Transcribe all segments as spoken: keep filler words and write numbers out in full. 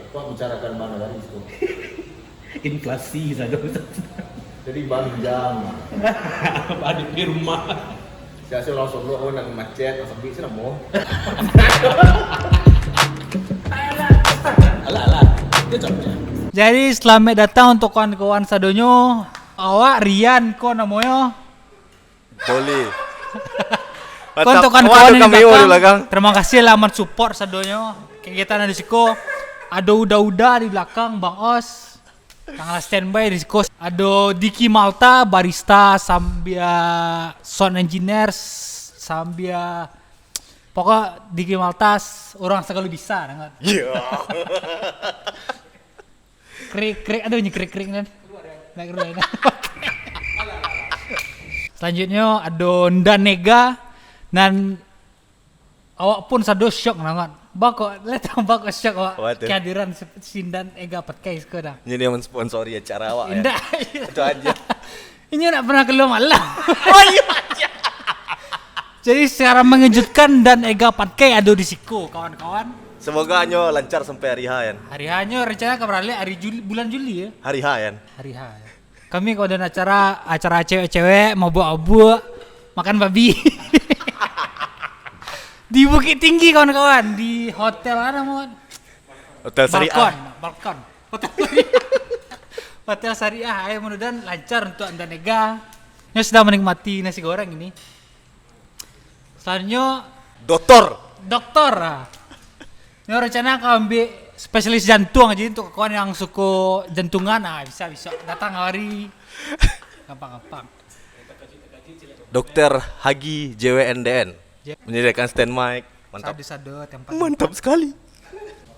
Pak bicarakan mana tadi tu? Inflasi sado. Jadi bang jam. Ada di rumah. Biasa langsung lo nak macet, nak sebik sih namo. Alah, alah. Dia cocok. Jadi, selamat datang untuk kawan-kawan sadonyo. Awak Rian ko namonyo. Boleh. Ko untuk kawan-kawan di belakang, terima kasih lah amat support sadonyo. Kegiatan di siko, ado Uda-Uda di belakang, Bang Os. Tangah standby di siko. Ado Diki Malta, barista, sambia sound engineer, sambia pokok Diki Malta, orang sagalo bisa, dengar. Iya. Krik, krik, aduh, nyi krik, krik, nan. Nak keluar, nan. Selanjutnyo, ado Ndan Ega, nan awak pun sado syok sangat. Bako, lah tahu bako syok awak. Apa tu? Kehadiran si, si Ndan Ega Patkai siko dah. Ini dia mensponsori acara awak, ya? Indak. Itu aja. Inyo ndak pernah keluar malam. Oh, iya, iya. Jadi, secara mengejutkan Ndan Ega Patkai ado di siko, kawan-kawan. Semoga nyo lancar sampai hari H, kan? Hari H nyo rencana ka baralek hari Juli, bulan Juli, ya? Hari H, kan? Hari H, ya. Kami kalau ada acara, acara cewek-cewek, mabuk-mabuk, makan babi. Di Bukittinggi, kawan-kawan, di hotel apa namo? Hotel Syariah. Balkon, balkon. Hotel Syariah. Hotel Syariah, ayo, mudah-mudahan lancar untuk Ndan Ega. Nyo sedang menikmati nasi goreng ini. Selanjutnyo, doktor. Doktor, ah. Nyo rencana ka ambiak spesialis jantung aja untuk kawan yang suko jantungan, ah, bisa, bisa. Datang hari. Gampang-gampang. Dokter Hagi J W N D N. J- Menyediakan stand mic. Mantap. Sado-sado tempat. Mantap sekali.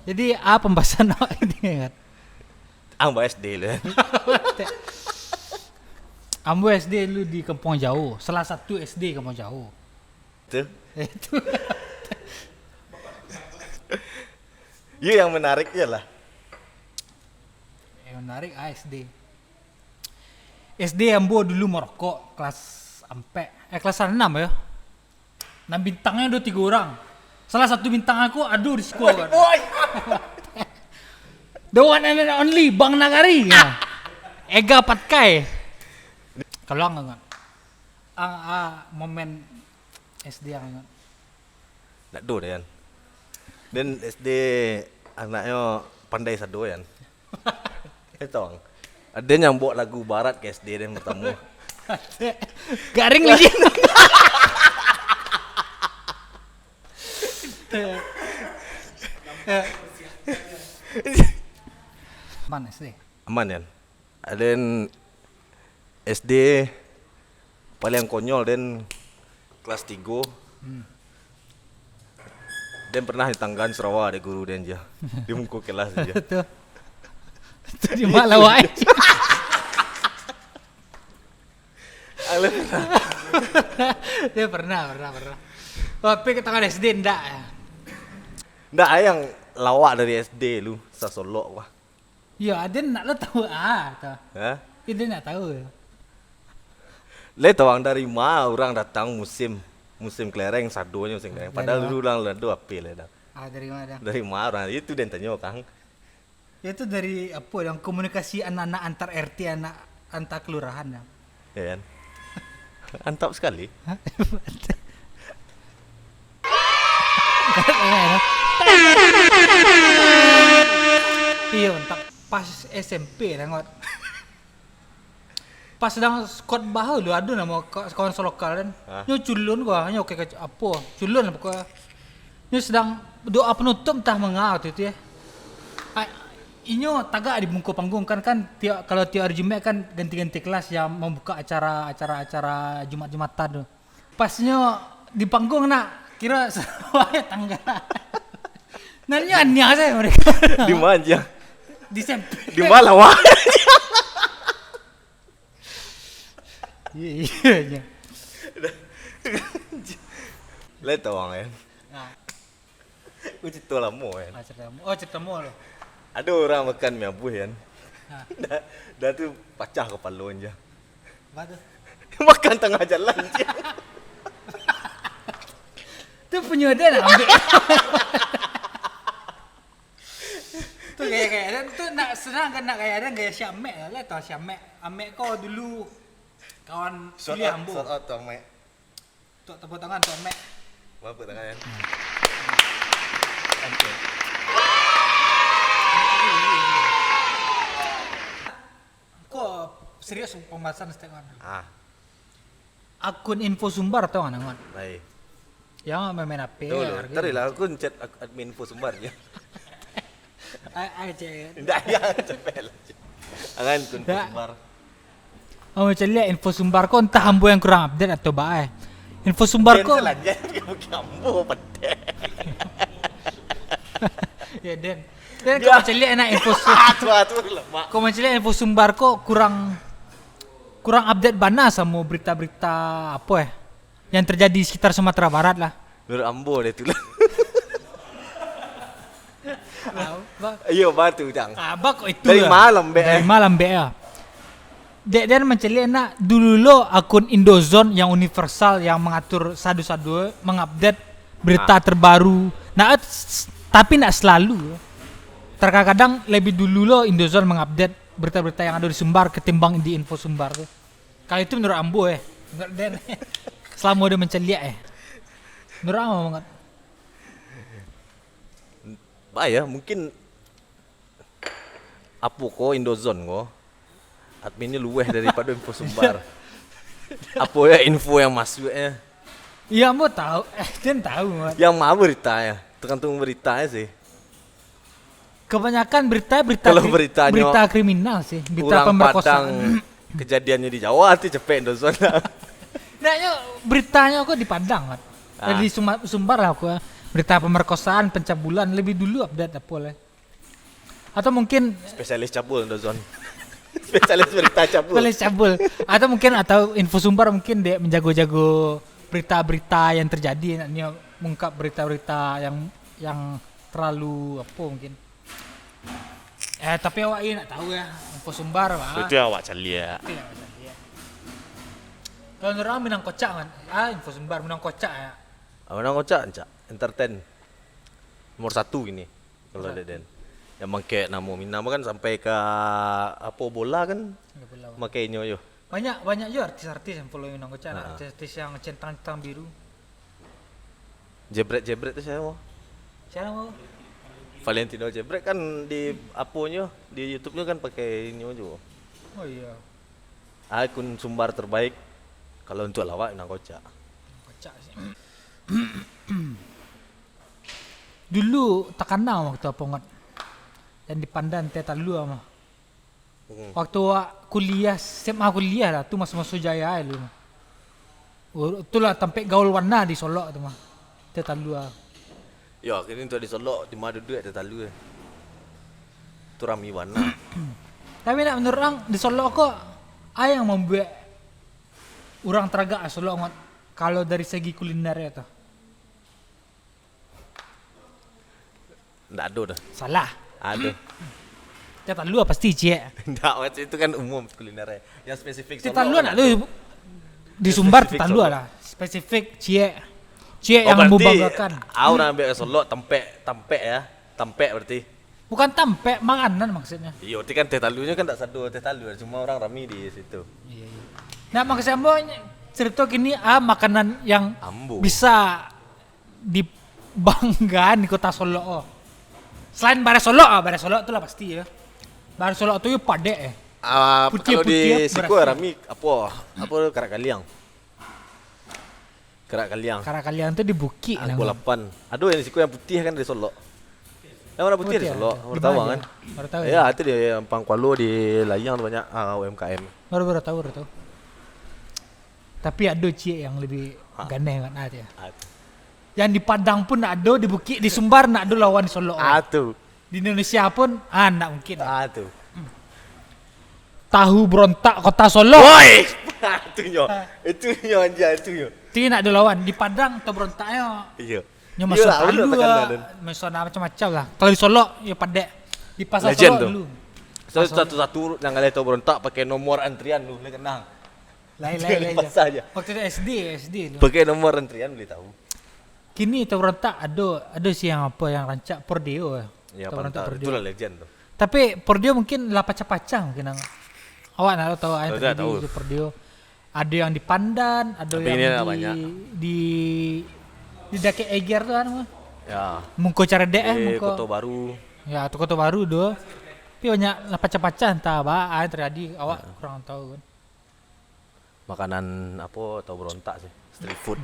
Jadi, apa pembahasan awak ini, kan? Ang ba S D lu, kan? Ambo S D dulu di Kampung Jauh, salah satu S D Kampung Jauh. Tu? Itu. Ya, yang menarik ialah. Yang menarik, ah, S D. S D ambo dulu marokok kelas ampek, eh, kelas anam ya. Nah, bintangnyo ado tigo urang. Salah satu bintang aku ado di siko kan. Oi. The one and only Bang Nagari. Ya. Ega Patkai. Kalau ang, ang, ang, ah, momen S D ang ingat. Ndak do, Yan. Den S D anaknyo pandai sado, Yan. Eh, tong. Aden yang bawa lagu barat ke S D den pertama. Garing lagi. Aman S D. Aman, Yan. Aden S D paling konyol den kelas tigo. Hmm. Den pernah ditanggaan sarawa dek guru den, ja. Di muko kelas, ja. Tu. Tu di ma lawak. Ale pernah. Dia pernah, pernah, pernah. Tapi ke tangan S D ndak ya? Ndak, yang lawak dari S D lu, sasolok wah. Yo, aden nak lo tahu ah, tu. Hah? Aden nak tahu. Le tawang dari ma urang datang musim, musim kelereng, sadonyo musim kelereng. Dari ma? Padahal dulu urang lado ape le dah. Ah, dari ma dah? Dari ma urang? Itu den tanyo, Kang. Itu dari apo, yang komunikasi anak-anak antar R T, anak antar kelurahan dah. Ya kan? Antap sekali. Hah? Iyo, antap pas S M P dah, Ngot. Pas sadang khotbah tu, ado namo ka-, kawan salokal kan. Hah? Nyo culun ko, nyo ke, ke, apo? Culun apo ko? Nyo sadang doa panutup antah manga waktu itu, ya. Ah, inyo tagak di muko panggung kan, kan tiap, kalau tiap hari Jumat kan ganti-ganti kelas yang mambuka acara, acara, acara Jumat-Jumatan tu. Pas nyo di panggung nak, kiro sarawak tangga. Nan nyo aniah sajo mereka. Di ma, ja? Di S M P. Di ma lawak? Iya, iya, iya. Le tawang, ya. Nah. Aku cerita lama, kan. Ah, cerita lama. Oh, cerita lama lo. Ada orang makan mi abuh, kan. Ha. Dah, dah tu pacah kepala je. Apa tu? Makan tengah jalan je. Tu punyo dia nak ambil. Gaya-gaya Aden tu nak senang kan, nak gaya Aden gaya si Amek lah, lah tau si Amek. Amek ko dulu kawan kuliah ambo. Shout out to Amek. Tok tepuk tangan Tok Amek. Tepuk tangan. Oke. Ko serius pembahasan setek kan. Ah. Akun Info Sumbar tau kan, Ngot? Baik. Yang main-main H P. Tunggu dulu. Tadi lah aku chat ak-, admin Info Sumbar je. Ai, ai, cek. Ndak, ya, cepet lah. Jangan akun Info Sumbar. Oh, macam lihat Info Sumbar ko entah ambo yang kurang update atau ba eh. Info Sumbar ko. Cancel aja, bukan ambo, pedek. Ya, Den. Den, kau macam lihat enak Info Sumbar. Atu, atu, lemak. Kau macam lihat Info Sumbar ko kurang, kurang update bana samo berita-berita apa eh, yang terjadi sekitar Sumatera Barat lah. Menurut ambo deh tu lah. Ah, ba- Iyo, batu, Cang. Ah, ba kok itu Dari lah. Malam, Bek, Dari eh. Malam, Bek, ya. Dek, den mancaliak nak dulu lo akun Indozone yang universal yang mengatur sadu-sadu mengupdate berita Ah. terbaru. Nah, s-, s-, tapi nak selalu. Terkadang lebih dulu lo Indozone mengupdate berita-berita yang ada di Sumbar ketimbang di Info Sumbar tu. Kalau itu menurut ambo eh. Menurut den. Selama dia mancaliak eh. Menurut ambo banget. Bah ya, mungkin apo ko Indozone ko? Adminnya luweh daripado Info Sumbar. Apo ya info yang masuk eh? Iya, ambo tahu. Eh, den tahu, Mat. Yang ma berita ya? Tergantung berita ya sih. Kebanyakan berita, berita Kalau kri-, beritanya berita kriminal sih, berita urang pemerkosaan. Padang, kejadiannya di Jawa, tu cepet Indozone lah. Ndak, yo, beritanya kok di Padang, Mat. Ah. Di Suma-, Sumbar lah aku, eh. Berita pemerkosaan, pencabulan, lebih dulu update apa lah. Atau mungkin Spesialis cabul, Indozone. Spesialis berita cabul. Spesialis cabul. Atau mungkin, atau Info Sumbar mungkin dia menjago-jago berita-berita yang terjadi, nak dia mengungkap berita-berita yang, yang terlalu apa mungkin. Eh, tapi awak ini nak tahu ya, Info Sumbar, bah. Itu yang awak caliak. Itu yang awak caliak. Kalau orang Minang Kocak kan, ah, Info Sumbar Minang Kocak ya. Ah, Minang Kocak, Cak. Entertain. Nomor satu gini. Kalau Satu. Dek den. Yang mangkek namo Minang kan sampai ka apo bola kan? Sampai bola. Makainyo yo. Banyak, banyak jo artis-artis yang follow Minang Kocak, Ha. artis-artis yang centang-centang biru. Jebret-jebret tu siapa? Siapa? Valentino Jebret kan di aponyo, di YouTube-nyo kan pakai inyo juo. Oh iya. Akun Sumbar terbaik kalau untuk lawak Minang Kocak. Kocak sih. Dulu takana waktu apo ngot. Yang dipandang teh talua mah. Hmm. Waktu awak kuliah, S M A kuliah lah, tu maso-maso jaya ai dulu mah. Oh, tu lah tampek gaul wana di Solok tu mah. Teh talua. Yo, kini tu di Solok, di ma duduak teh talua. Tu rami wana. Tapi nak menurut ang, di Solok ko, a yang mambuek urang taragak Solok ngot, kalau dari segi kuliner tu? Ndak ado doh. Salah. Ado. Teh talua pasti, ciek. Ndak, Mat, itu kan umum kuliner. Yang spesifik Teh Solok talua kan ndak ado. Di Sumbar Spesifik teh talua Solok. Lah. Spesifik ciek. Ciek Oh, yang berarti membanggakan. Au nak ambil Solok tampek, tampek ya. Tampek berarti. Bukan tampek, makanan maksudnya. Iyo, berarti kan teh taluanyo kan ndak sado teh talua, cuma urang rami di situ. Iya, iya. Nah, maksud ambo, cerita kini, ah, makanan yang Ambo. Bisa dibanggaan di kota Solok, oh. Selain bare Solok, ah, bare Solok tu lah pasti, ya. Bare Solok tu, yo, padek, eh. Ah, Putiah-putiah kalau di siko berasnya. Rami, apo? Apo, karak kaliang? Karak kaliang. Karak kaliang tu di bukik Ah, lah. Pukul lapan. Ado yang di siko yang putiah kan dari Solok. Yang warna putiah di Putiah, Solok, ada. Baru Di tahu mana? Kan? Baru tahu, Ya, ya. Itu dia yang Pangkualo di Layang tu banyak, ah, U M K M. Baru, baru tahu, baru tahu. Tapi ado ciek yang lebih Ha. Ganeh kan, ah, tu ya. Ah, tu. Yang di Padang pun nak ado, di Bukik, di Sumbar nak ado lawan di Solok. Ah, tu. Di Indonesia pun, ah, ndak mungkin. Ah, tu. Tahu berontak Kota Solok. Woi! Itu nyo. Ah. Itu nyo anjay, itu nyo. Ti nak ado lawan. Di Padang tahu berontaknyo. Iya. Nyo Iya masuk lah, talu betul lah, tekanan, Dan. Masuk nak macam-macam lah. Kalau di Solok, ya padek. Di Pasar Legend Solok tu. Dulu. So, Pasar satu-satu yang kalian tahu berontak pakai nomor antrian tu, kalian kenal. Lain, Dia lain, di lain. Pasar je. Waktu tu S D, S D tu. Pakai nomor antrian boleh tahu. Kini tahu berontak, ado, ado sih yang apa, yang rancak Pordeo. Ya, Atau Panta, Panta Pordio. Itulah legend tu. Tapi Pordio mungkin lah pacah-pacah mungkin, ang. Awak nak tahu, ah, yang Tahu tak, terjadi tahu. di Pordio. Ada yang di Pandan, ada Tapi yang ini lah di, banyak. di, di dakek Eger tu, anu. Ya. Mungko Caredek, eh, Di mungko. Kota Baru. Ya, tu Kota Baru tu. Tapi banyak lah pacah-pacah, entah apa, ah, yang terjadi. Awak Ya. kurang tahu kan. Makanan apa, tahu berontak sih. Street food.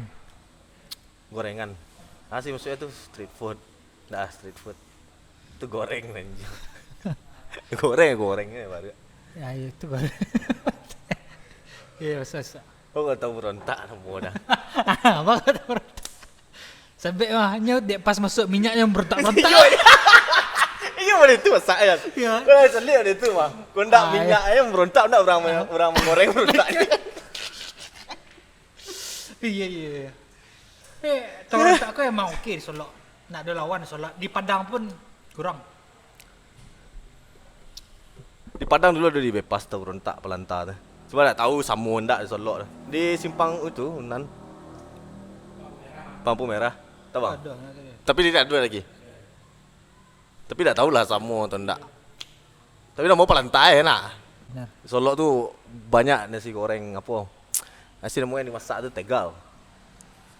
Gorengan. Ah, sih maksudnya tu street food. Dah, street food. Tu goreng, anjing. Goreng, gorengnya baru. Ya, ya, tu goreng. Ya, masa, masa. Oh, kau tahu berontak, nama dah. Apa kau tahu berontak? Sabek mah, nyo dek pas masuk minyak nyo berontak-berontak. Iyo, iyo. Iyo, boleh tu masak kan? Iyo. Boleh selik boleh tu mah. Kau ndak Ah, minyak iyo. Ayo berontak, ndak orang, Ah. orang goreng berontak. Iyo, iyo, iyo. Eh, tahu berontak kau emang oke di Solok. Nak ada lawan di Solok. Di Padang pun kurang. Di Padang dulu ada di Bypass tu, berontak Palanta tu. Cuma tak tahu sama ndak di Solok tu. Di simpang itu, nan Lampu Merah. Tahu, bang? Ada, ada. Tapi dia tak ada lagi. Tapi tak tahulah sama atau ndak. Tapi nama Palanta nak. Benar. Solok tu banyak nasi goreng apa? Nasi nama yang dimasak tu Tegal.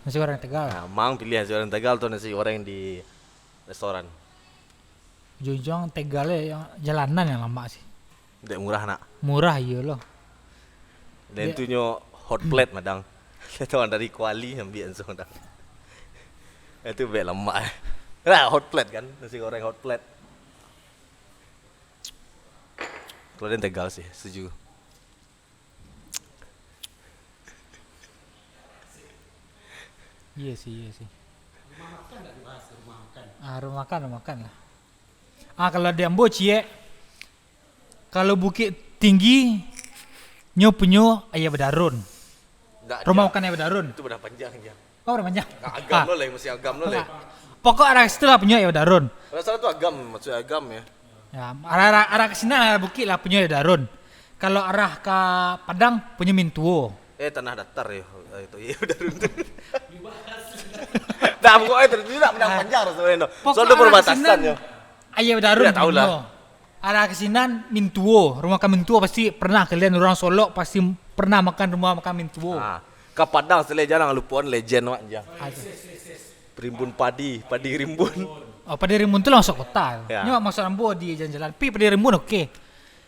Nasi goreng Tegal. Nah, mang pilih nasi goreng Tegal tu nasi goreng di restoran. Ujung-ujung Tegal eh, yang jalanan yang lamak sih. Dek murah nak. Murah iyalah. Dan Dek tu nyo hot plate madang. Saya tahu dari kuali ambil langsung madang. Itu bek lamak eh. Lah hot plate kan, nasi goreng hot plate. Kalau dia Tegal sih, setuju. Iya sih, iya sih. Rumah makan tak dibahas, rumah makan. Ah, rumah makan, rumah makan lah. Ah, kalau di ambo ciek, kalau Bukittinggi, nyo punyo Ayah Badarun. Ndak, Rumah Jang. Makan Ayah Badarun. Itu bedah panjang, Jang. Oh, bedah panjang. Nah, agam Ah. lo lah, masih agam lo lah. Pokok arah situ lah punyo Ayah Badarun. Kalau salah tu agam, maksud agam ya. Ya, arah, arah, arah ke sinan, arah bukik lah punyo Ayah Badarun. Kalau arah ka Padang, punyo Mintuo. Eh, tanah datar ya, eh, itu Ayah Badarun tu. Dah, pokoknya tu, tu nak panjang Ah. panjang sebenarnya tu. Pokok Soal tu arah ke perbatasan sinan, ya. Ayah Badarun Tidak tahu lah. punyo. Arah ke sinan, Mintuo. Rumah makan Mintuo pasti pernah kalian, urang Solok pasti pernah makan rumah makan Mintuo. Ah, ka Padang selain jangan lupa legend awak, Jang. Ah, tu. Rimbun Padi, Padi Rimbun. Oh, Padi Rimbun tu lah masuk kota. Ya. Nyo masuk ambo di jalan-jalan. Pi Padi Rimbun oke.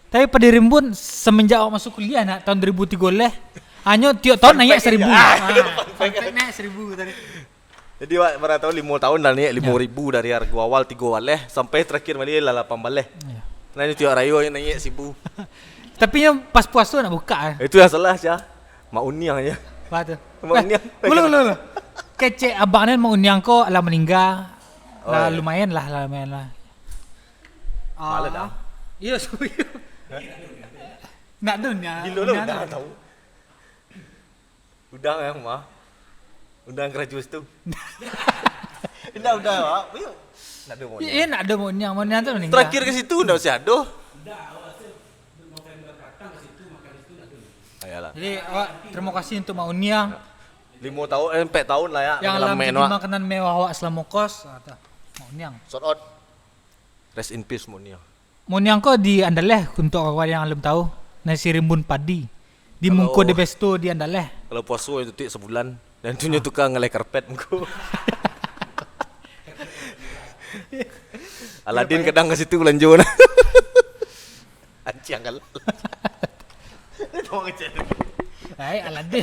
Tapi Padi Rimbun semenjak awak masuk kuliah nak tahun dua ribu tigo belas, hanyo tiok tahun Fun naik fact seribu. aja. Ah, Ah, fun fact fun fact aja. naik seribu tadi. Jadi, awak pernah tahu limo tahun dah naik limo ribu Ya. dari harga awal tigo baleh sampai terakhir bali lah lapan baleh. Ya. Nah, ini tiok rayo yang naik seribu. Tapi yang pas puasa nak buka eh. Itu yang salah, Syah. Mak Uniang je. Apa tu? Mak Uniang. Ulang, ulang, ulang. Kecek abang ni Mak Uniang ko lah meninggal. Oh, Lah, iya. lumayan lah, lah, lumayan lah. Malah Ah. dah. Iya, sorry. Nak tu ni. Bila lu Uniang dah tu. tahu? Udah yang mah. Udah graduate tu. Indah udah, Pak. Yuk. Nak ada Mak Ya, Uniang. ya, nak ada Mak Uniang. Mak Uniang tu meninggal. Terakhir ke situ dah masih ada. Ayalah. Jadi, awak terima kasih untuk Mak Uniang. Lima tahun, eh, empat tahun lah ya. Yang Dalam alam main jadi awak. makanan mewah awak selama kos. Ah, tu. Mak Uniang. Shout out. Rest in peace, Mak Uniang. Mak Uniang ko di Andaleh, untuk kawan yang belum tahu. Nasi rimbun padi. Di Kalau Mungko The Besto di Andaleh. Kalau puasa itu tik sebulan. Dan tu nyo Ah. tukar ngelai karpet Mungko. Aladin kadang ke situ belanjo nah. Anciang kalau. Dia tahu ngecek. Hai, Aladin.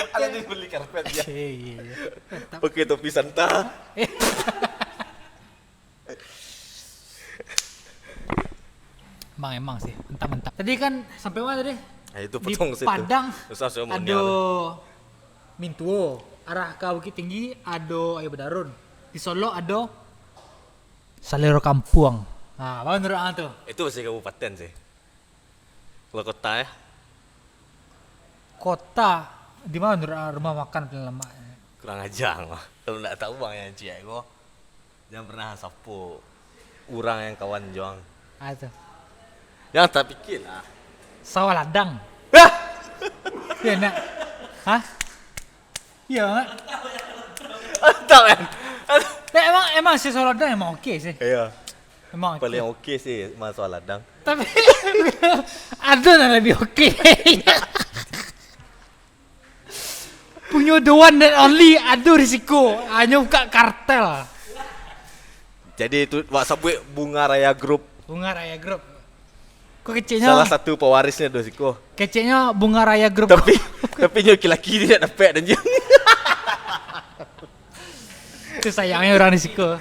Aladin beli karpet dia. Iya, iya, iya. Tetap. Pakai topi Santa. Emang, emang sih, mantap, mantap. Tadi kan sampai mana tadi? Ah, itu Di potong situ. Padang Susah, susah mau ado nyala. Mintuo, arah ka Bukittinggi ado Ayah Badarun. Di Solok ado Salero Kampuang. Nah, apa menurut ang tu? Itu masih kabupaten sih. Kalau kota ya. Kota, di mana menurut ang rumah makan paling lamak? Kurang ajar mah. Kalau ndak tahu bang yang ciek ko. Jangan pernah sapo urang yang kawan juang. Ah, tu. Yang tak pikir lah. Sawah ladang. Hah? Ya, nak. Hah? Iya, Mak. Mantap kan? Eh, emang emang si Solodan emang oke sih. Iyo. Emang oke. Paling oke sih Mas Soladang. Tapi ado nan lebih oke. Punyo the one and only Ado Risiko, hanyo buka kartel. Jadi tu wak sabuik Bunga Raya Group. Bunga Raya Group. Ko keceknyo. Salah satu pewarisnya Ado Risiko. Keceknyo Bunga Raya Group. Tapi tapi nyo laki-laki tidak dapat dan je. Tu sayangnyo urang Risiko.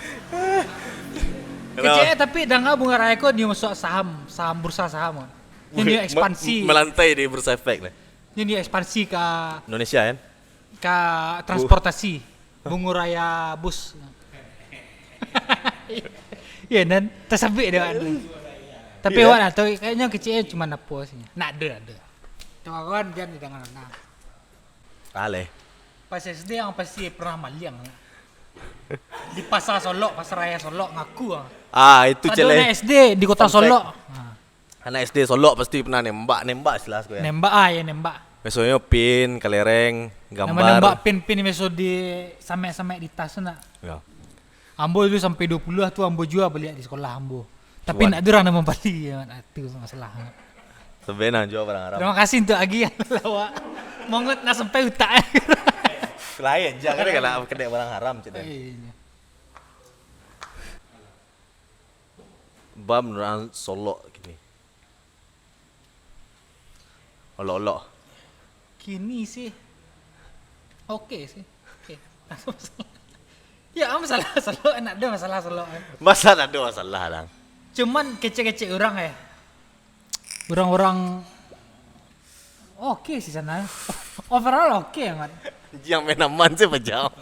Keceknyo tapi danga Bunga Raya ko nio masuak saham, saham bursa saham. Nio ekspansi. Melantai di bursa efek ni. Nio ekspansi ka Indonesia kan? Ka transportasi. Bunga Raya bus. Iyo, nan tasabik dek awak tu. Tapi awak lah tu kayaknyo keceknyo cuma apo sih. Nak ado, ado. Tu kawan jan didangar nah. Aleh. Pas S D yang pasti pernah maliang. Di Pasar Solok, Pasar Raya Solok ngaku ah. Ah, itu celek. Nak S D di Kota Solok. Ah. Anak S D Solok pasti pernah nembak, nembak istilah sekolah. Nembak ah, ya nembak. Biasonyo pin, kelereng, gambar. Nembak pin, pin biaso di samek-samek di tas tu nak. Ya. Ambo dulu sampai dua puluh tu ambo jua baliak di sekolah ambo. Tapi nak durang nak mambali ya, tu masalah. Sebenarnya jua barang haram. Terima kasih untuk Agi yang lawak. Mongot nak sampai utak. Lain je kan kalau kedek barang haram cik. Bam urang Solok kini. Olok-olok. Kini sih. Oke sih. Oke. Ya, masalah Solok, nak ado masalah Solok. Masa nak ado masalah, Dang? Cuman kecek-kecek urang eh. Urang-urang oke sih sana. Overall oke amat. Yang main aman sih pejam.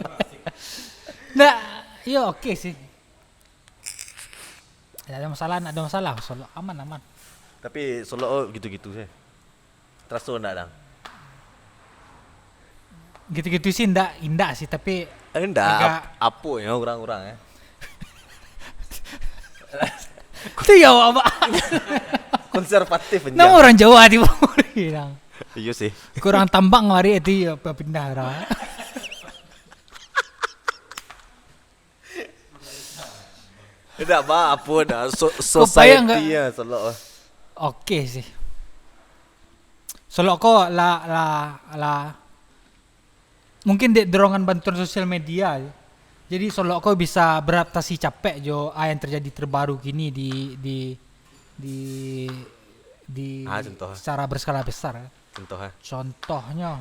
Ndak, yo oke sih. Ndak ado masalah, ndak ado masalah. Solok aman, aman. Tapi Solok oh gitu-gitu sih. Teraso ndak, Dang? Gitu-gitu sih ndak, indak sih, tapi eh, ndak agak ap- apo ya urang-urang eh. Itu ya awak. Konservatif. Nama orang Jawa tiba bilang. Iya sih. Kurang tambang hari itu ya pindah orang. Tidak apa, apa dah. So, society ya, Solok. Oke sih. Solok ko lah, lah, lah. Mungkin dek dorongan bantuan sosial media. Jadi Solok ko bisa beradaptasi capek jo a yang terjadi terbaru kini di, di, di, di ah, contoh. Secara berskala besar. Contoh, eh. Contohnyo,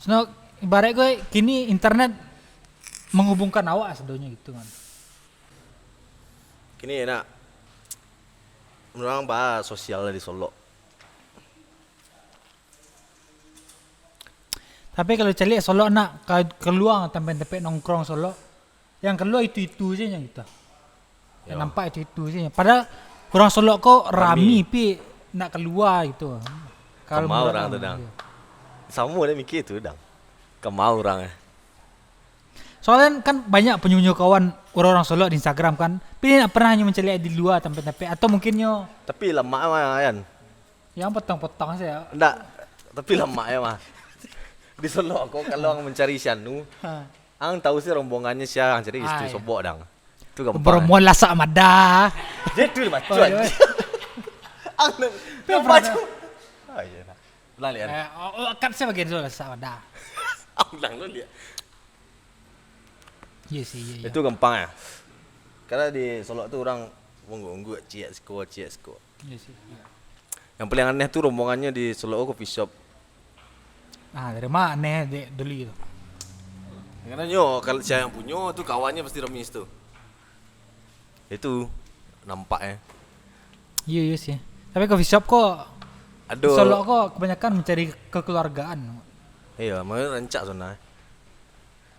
Seno, ibarat gue kini internet menghubungkan awak sadonyo gitu kan. Kini nak, urang bahas sosial di Solok. Tapi kalau caliak Solok nak ka-, kalua tampek-tampek nongkrong Solok, yang kalua itu-itu je yang gitu. Yang nampak itu-itu je. Padahal urang Solok ko rami, pi nak kalua gitu. Kalau urang tu, Dang. Samo dah mikir tu, Dang. Kama urang eh. Soalnya kan banyak punyo-punyo kawan urang-urang Solok di Instagram kan. Pi nak pernah nyo mancaliak di lua tampek-tampek atau mungkinnyo. Tapi lamak mah kan. Yang potong-potong saja. Ndak. Tapi lamak ya mah. Di Solok ko kalau ang mancari si anu, ha. Ang tahu sih rombongannya sia, ang cari istri sobok dang. Itu gampang. Berombongan lasak madah. Jadi tu dibaco. Ang nak baco. Ah, iya nah. Ulang lian. Eh, oh, oh, kan saya bagian tu lasak madah. Ulang dulu lian. Iya sih, iya, iya. Itu gampang ya. Karena di Solok tu orang monggo-onggo ciek siko, ciek siko. Iya sih, iya. Yang paling aneh tu rombongannya di Solok Coffee Shop. Ah, dari mana aneh dek dulu tu? Karena nyo kalau siapa yang punyo tu kawannya pasti remis tu. Itu nampak eh. Iya, iya sih. Tapi coffee shop ko Solok ko kebanyakan mencari kekeluargaan. Iya, makanya rancak sana.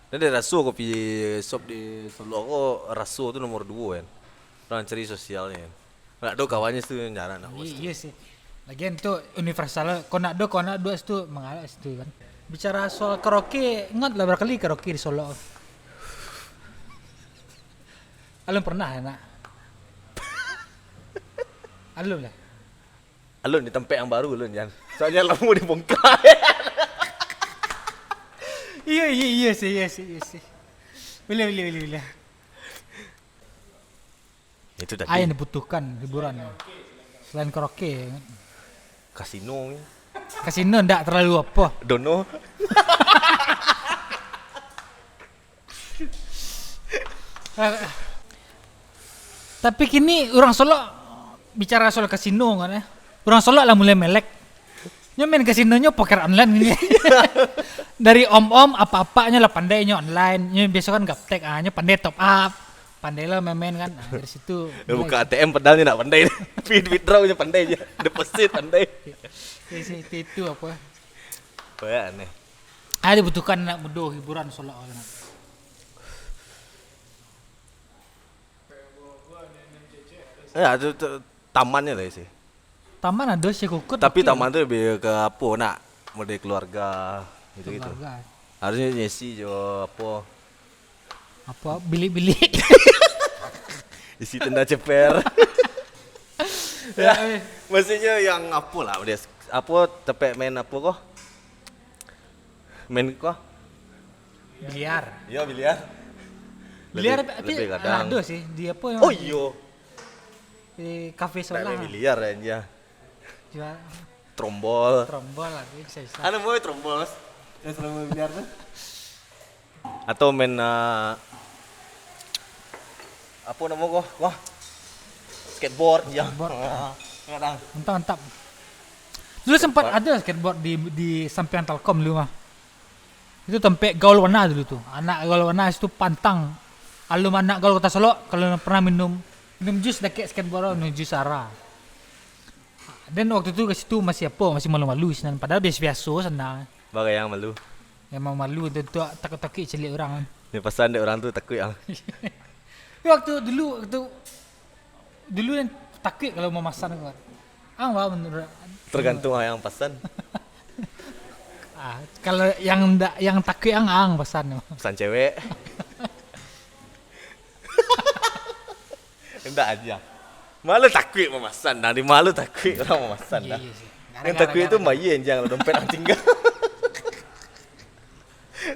Dan dia raso kopi shop di Solok ko raso tu nomor dua kan. Orang cari sosialnya kan. Nak do kawannya tu jarang nak. Iya, iya sih. Lagian tu universal. Kau nak do, kau nak dua situ mengalah situ kan. Bicara soal karaoke, ingat lah berapa kali karaoke di Solok. Alun pernah ya nak? Alun lah. Alun di tempat yang baru alun Jan. Soalnya lama dibongkar. Iya, iya, iya sih, iya sih, iya sih. Boleh, boleh, boleh, boleh. Itu tadi. Ai yang dibutuhkan hiburan. Selain karaoke. Kasino ni. Kasino ndak terlalu apa. Dono. Tapi kini urang Solok bicara soal kasino kan eh. Urang Solok lah mulai melek. Nyo main kasinonyo poker online gini. Dari om-om apa-apanyo lah pandai nyo online. Nyo biaso kan gaptek ah, nyo pandai top up. Pandai lah main-main kan. Ah, dari situ Dia buka A T M padahal dia nak pandai. Feed withdraw je pandai je. Deposit pandai. Dari situ itu apa? Banyak aneh. Ah dibutuhkan anak muda hiburan Solok kan. Ya, tu, tu tamannya lah sih. Taman ada sih kukut. Tapi taman tu lebih ke apa nak? Model keluarga gitu-gitu. Keluarga. Harusnya nyesi jo apa? Apa bilik-bilik. Isi tenda ceper. Ya, eh. Maksudnya yang apa lah dia apa tempat main apa kau? Main kau? Biliar. Ya biliar. Biliar Lebih- tapi lebih kadang. Ada sih. Di apa yang Oh iyo. Di kafe Tak sebelah. main biliar aja. Jual Trombol. Trombol lah, bisa bisa. Ada mau trombol? Yang selalu main biliar tu. Atau main uh, apa nama kau? Wah. Skateboard ya. Skateboard. Kadang. Mantap mantap. Dulu sempat ada skateboard di di samping Telkom dulu mah. Itu tempat gaul wana dulu tu. Anak gaul wana situ pantang. Alun anak gaul Kota Solok kalau pernah minum minum jus dakek skateboard minum jus ara. Dan waktu tu ke situ masih apa, masih malu-malu sinan. Padahal biasa-biasa sana. Bagai yang malu. Memang malu tu, tu takut-takut celiak orang. Ni pasal dek orang tu takut ah. Tapi waktu dulu waktu dulu kan takut kalau memasan kan. Ang bah menurut Tergantung yang pasan. Ah, kalau yang ndak yang takut ang ang pasan. Pasan cewek. Endak aja. Malu takut memasan dah. Di malu takut orang memasan dah. Iya sih. Yang takut itu main je kalau dompet ang tinggal.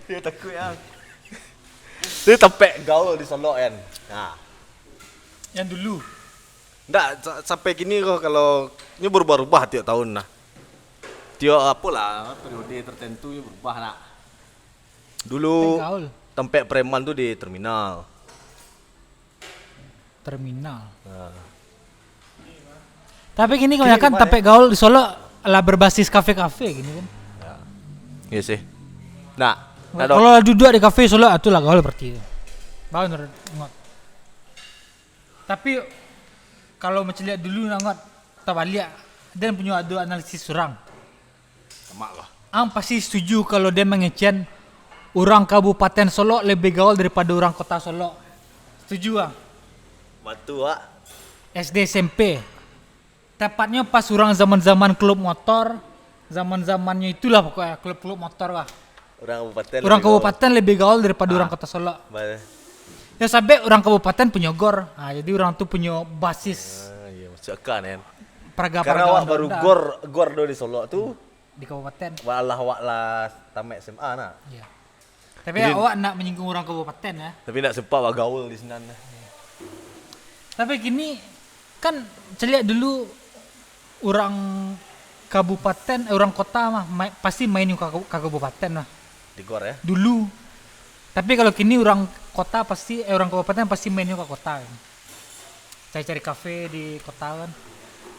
Dia takut ah. Dia tempat gaul di Solok kan. Nah. Yang dulu. Ndak sa- sampai kini kau kalau ni berubah-ubah tiap tahun lah. Tiap apalah periode tertentu ni berubah nak. Dulu Tempat gaul. Tempat preman tu di terminal. Terminal. Ha. Tapi kini kebanyakan gimana? Tempat gaul di Solok lah berbasis kafe-kafe gini kan. Iya sih. Nah, nak Kalau lah duduk di kafe Solok itu lah gaul berarti. Baru menurut Ngot. Tapi kalau macam lihat dulu nak Ngot, tabaliak dan punya ada analisis surang. Semak lah. Ang pasti setuju kalau dia mengecehan orang Kabupaten Solok lebih gaul daripada orang Kota Solok. Setuju ang? Batu ah. S D S M P. Tepatnya pas orang zaman-zaman klub motor, zaman-zamannya itulah pokoknya klub-klub motor lah. Orang kabupaten. Orang lebih gaul. Kabupaten lebih gaul daripada Ah. orang Kota Solok. Ba- Ya sabab orang Kabupaten punya gor. Ha, jadi orang tu punya basis Ah, iya masuk akal kan. Paraga-paraga Karena awak baru undang-undang. Gor Gor do di Solok tu. Di kabupaten. Walah awak lah tamat S M A nak. Ya. Tapi jadi, awak nak menyinggung orang kabupaten ya. Tapi nak sempat awak gaul di sinan. Tapi gini kan celiak dulu orang kabupaten, eh, orang kota mah mai, pasti main ka, ka kabupaten lah. Di Gor ya. Dulu. Tapi kalau kini orang kota pasti eh orang kabupaten pasti mainnya ke kota kan. Cari-cari kafe di kota kan.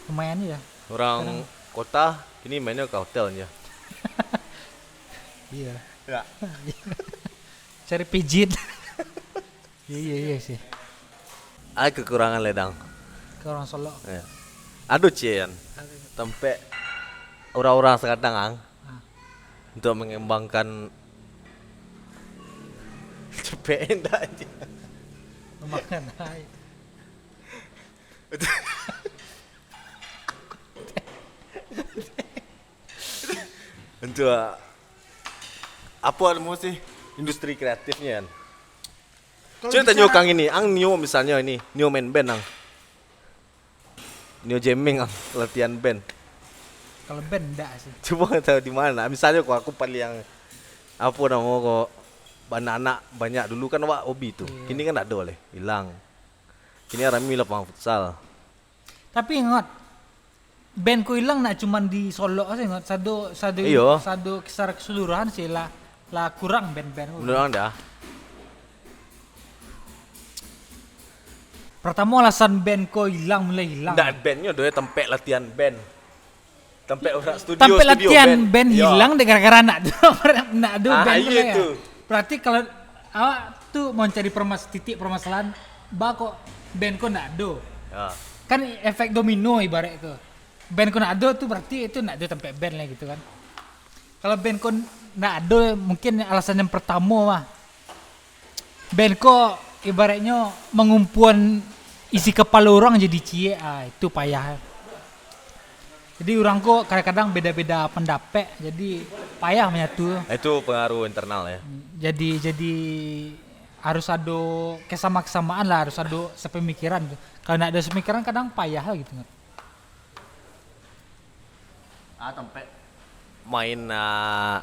Lumayan ya. Orang kota kini mainnya ke hotel aja. Iya. Ya. Cari pijit. Iya iya iya sih. Ada kekurangan ledang. Ke orang Solok. Ya. Aduh cian. Tempat orang-orang sekadang ang Ah. Untuk mengembangkan cepek endak aja. Makan hai. Untuk apa nama sih industri kreatifnya kan? Cuba tanyo kang ini, ang nio misalnya ini, nio main band ang. Nio jamming ang, latihan band. Kalau band enggak sih. Cuba tahu di mana. Misalnya kok aku paling apa nama kok anak-anak banyak dulu kan awak hobi tu. Iyo. Kini kan tak ado leh, hilang. Kini rami lapangan futsal. Tapi ingat, band ko hilang nak cuman di Solok sajo, ingat. Sado sado Iyo. sado kisar keseluruhan sih lah, lah kurang band-band ko. Menurut anda? Pertamo alasan band ko hilang, mulai hilang. Ndak bandnyo doh, tampek latihan band. Tampek orang studio, Tampek studio latihan band. band Yo. hilang dek gara-gara nak ado nak ado Ah, band iyo mulai. tu. Berarti kalau awak tu mau cari permas titik permasalahan, ba kok band ko ndak ado. Ya. Kan efek domino ibarat tu. Band ko ndak ado tu berarti itu ndak ado tampek band lah gitu kan. Kalau band ko ndak ado, mungkin alasan yang pertamo mah. Band ko ibaratnyo mangumpuan isi kapalo urang jadi ciek, ah, itu payah. Jadi urang ko kadang-kadang beda-beda pandapek, jadi payah manyatu. Itu pengaruh internal ya. Jadi jadi harus ado kesama-kesamaan lah, harus ado sepemikiran. Kalau ndak ado sepemikiran kadang payah lah gitu. Ah, tampek main ah,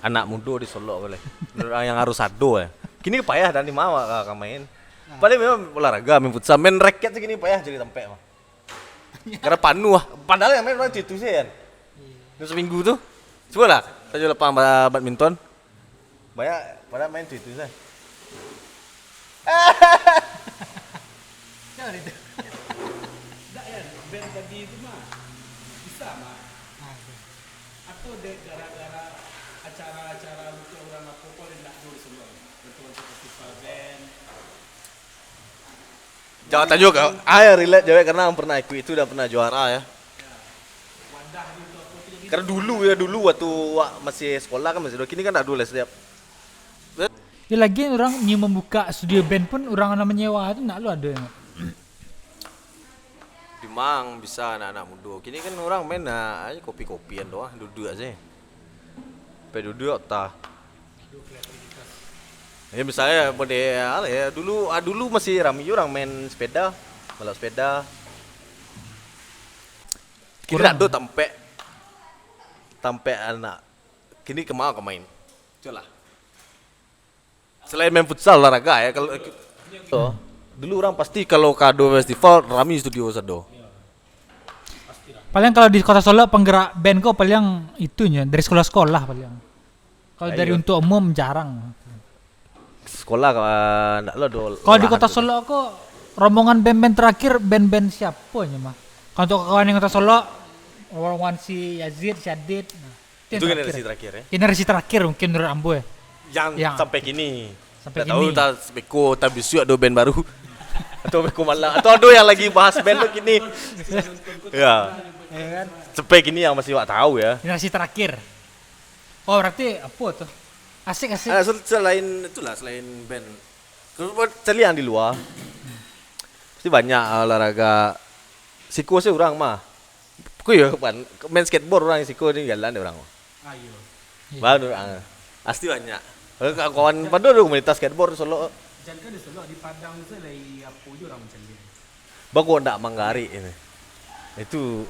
anak mudo di Solok ko lai. Menurut yang harus ado eh. Kini payah dah ni mawa ka, ka main. Paling memang olahraga, main futsal, main raket se kini payah cari tampek mah. Karena panuh ah. Padahal yang main orang itu-itu se kan. Dalam seminggu tu. Cubolah, sajo lapang ba- badminton. Banyak pada main tu itu saja. Jangan itu. Ndak ya, band tadi itu mah bisa mah. Atau dek gara-gara acara-acara untuk orang apa kau ndak dulu semua. Untuk untuk festival band. Jangan tanyo ka, ah, ya, relate jawek karena pernah ikut itu dan pernah juara ya. Karena dulu ya, dulu waktu wak masih sekolah kan masih kini kan tak dulu lah setiap. Ya lagi orang nyo membuka studio band pun orang nak menyewa tu nak lu ada yang Dimang bisa anak-anak mudo. Kini kan orang main nak aja kopi-kopian doang, duduk aja. Sampai duduk tah. Ya misalnya model ya, dulu ah, dulu masih rami orang main sepeda, balap sepeda. Kini Kurang. Ado tampek tampek anak. Kini kemana kau main? Itulah. Selain main futsal olahraga ya kalau oh, dulu orang pasti kalau kado festival rami studio sado. Paling kalau di Kota Solok penggerak band ko paling itunyo dari sekolah-sekolah paling. Kalau dari untuk umum jarang. Sekolah uh, ndak lo do. Kalau di Kota Solok ko rombongan band-band terakhir band-band siapa nyo mah? Kalau untuk kawan yang Kota Solok rombongan si Yazid, si Adit. Nah, itu, itu generasi terakhir. terakhir ya. Generasi terakhir mungkin menurut ambo ya. Yang, yang sampai kini. Sampai tak kini. Tahu tak beko tak bisuak do band baru. Atau beko malam atau ada yang lagi bahas band tu kini. Ya. Ya kan? Sampai kini yang masih awak tahu ya. Generasi terakhir. Oh berarti apa tu? Asik asik. Ah, selain itulah selain band. Kalau buat cari yang di luar. Mesti banyak ah, olahraga. Siko sih orang mah. Kau ya kan main skateboard orang siko ni jalan orang. Ah, iya. Baru ah, pasti banyak. Kalau kawan pada ada komunitas skateboard Solok. Jangan di Solok, di Padang tu lagi apa je orang macam dia. Bako ndak manggarik ini. Itu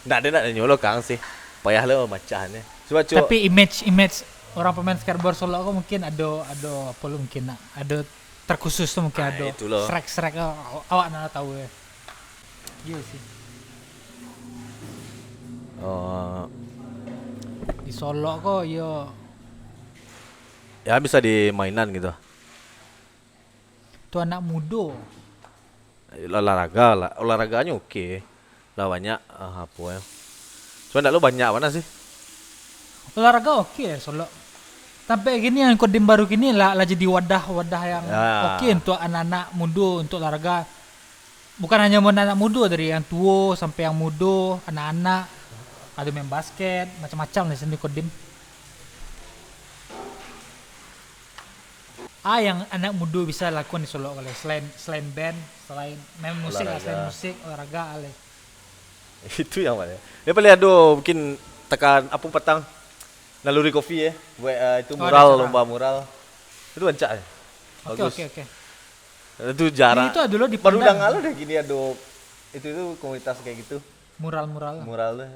ndak ada nak nyo lo kang sih. Payah lo macah ni. Sebab cok. Tapi image image orang pemain skateboard Solok ko mungkin ada ada apa lo mungkin nak ada terkhusus tu mungkin ah, ada. Itulah. Srek srek awak nak tahu ya. Iya sih. Uh, di Solok ko yo. Ya bisa di mainan gitu. Tu anak mudo. Olahraga lah, olahraganyo oke. Lah banyak uh, apa ya. Cuma ndak lo banyak mana sih. Olahraga oke ya Solok. Sampai gini yang kodim baru kini lah, lah jadi wadah-wadah yang ya. Oke untuk anak-anak mudo untuk olahraga. Bukan hanya buat anak mudo dari yang tuo sampai yang mudo, anak-anak, ada main basket, macam-macam lah sini Kodim. Ah yang anak mudo bisa lakukan di Solok kali selain selain band, selain main musik lah, selain musik olahraga kali. Itu yang mana? Dia paling ado mungkin tekan apa petang Naluri Coffee eh buat uh, itu mural oh, lomba mural. Itu rancak eh. Oke oke oke. Itu jarang. Itu dulu di Baru dengar lah deh gini ada itu itu komunitas kayak gitu. Mural-mural. Mural deh.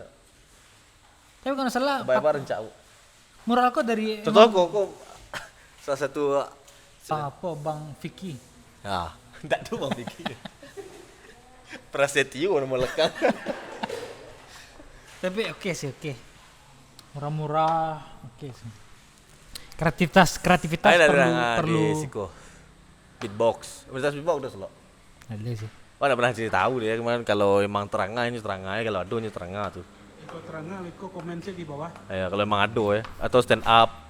Tapi kalau salah. Bayar apa rencak. Mural kok dari. Contoh kok kok. Salah satu. Apa Bang Vicky? Ya, tak tahu Bang Vicky. Prasetyo nama lekang. Tapi oke sih, oke. Murah-murah, oke sih. Kreativitas, kreativitas Ayo, perlu, dah, perlu. Di siko. Beatbox. Beatbox dah selok. Ada sih. Wah, tak pernah cerita tahu dia kemarin kalau emang terangah ini terangah ya, kalau ado ini terangah tu. Iko terangah, iko komen sih di bawah. Ya, kalau emang ado ya, atau stand up.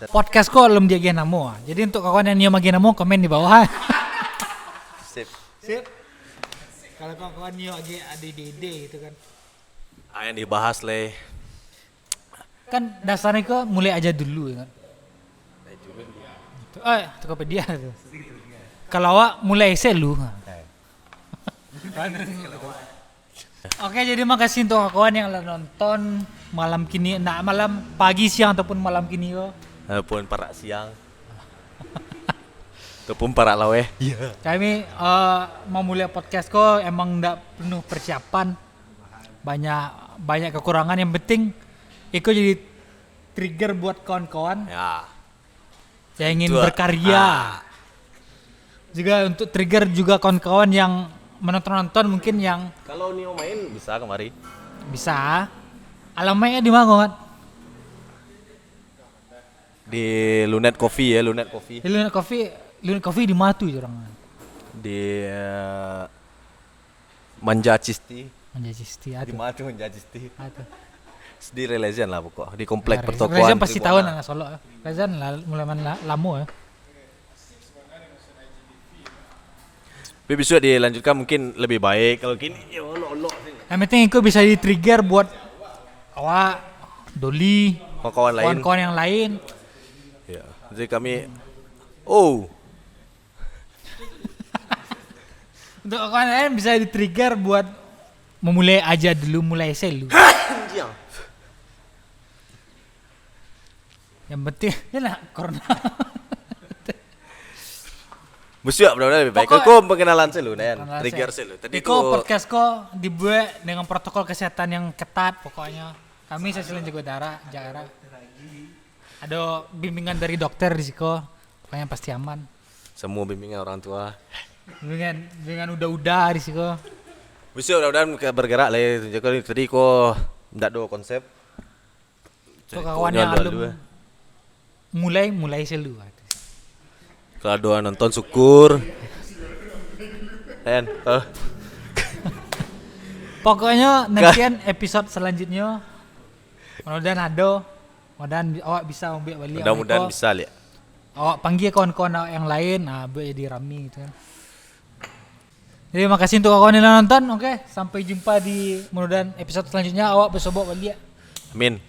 Podcast ko alun diagiah namo. Jadi untuk kawan yang nio magiah namo, komen di bawah. Sip. Sip. Kalau kawan-kawan nio agiah ado ide-ide gitu kan. Ah, yang dibahas leh. Kan dasarnya ko mulai aja dulu ya kan. Eh, Tokopedia tu. Kalau awak mulai selu. Oke, jadi makasih untuk kawan yang lah nonton malam kini, nak malam, pagi, siang ataupun malam kini ko. Ataupun parak siang. Ataupun parak laweh. Iya. Kami eh, memulai podcast ko emang ndak penuh persiapan. Banyak banyak kekurangan, yang penting iko jadi trigger buat kawan-kawan Ya. yang ingin Betul. berkarya. Ah. Juga untuk trigger juga kawan-kawan yang menonton-nonton mungkin yang Kalau Nio main bisa kemari. Bisa. Alamatnya di mana, Mat? Di Lunet Coffee ya, Lunet Coffee. Di Lunet Coffee, Lunet Coffee di mana tu orang? Di eh, Manja Cisti. Manja Cisti, ah, Di tu. Mana tu Manja Cisti? Ah, tu. Di Relezian lah pokok. Di komplek Relezian pertokoan pasti Tribuana. Tahu anak Solok. Relezian lah, mulai mana la- lama ya. Tapi besok dilanjutkan mungkin lebih baik. Kalau kini ya olok-olok sih. Yang penting itu bisa di-trigger buat awak, Doli, Kawan-kawan lain. Kawan-kawan yang lain. Ya. Jadi kami oh Untuk kawan lain bisa di-trigger buat memulai aja dulu, mulai selu. Anjing. Yang penting ya lah corona. Busiak benar-benar lebih baik. Pokok- Kau perkenalan selu, Nen. Perkenalan Trigger selu. Selu. Tadi Iko tu podcast ko dibuat dengan protokol kesehatan yang ketat pokoknya. Kami selalu jaga jarak, jarak. Ada bimbingan dari dokter di siko, pokoknya pasti aman. Semua bimbingan orang tua. Bimbingan bimbingan uda-uda di siko. Busiak mudah-mudahan ke- bergerak lah ya. Jadi tadi ko ndak ada konsep. Kok kawan Ceritanya yang alun alun-alun, eh. Mulai mulai selu. Kalau ada yang nonton syukur. Kan? Oh. Pokoknya nantian episode selanjutnya. Mudah-mudahan ada. Mudah-mudahan bi- awak bisa ambil balik. Mudah-mudahan bisa lihat. Awak panggil kawan-kawan awak yang lain, ah, buat jadi rami gitu kan. Jadi makasih untuk kawan yang nonton. Oke, sampai jumpa di mudah-mudahan episode selanjutnya. Awak bersobok balik. Amin.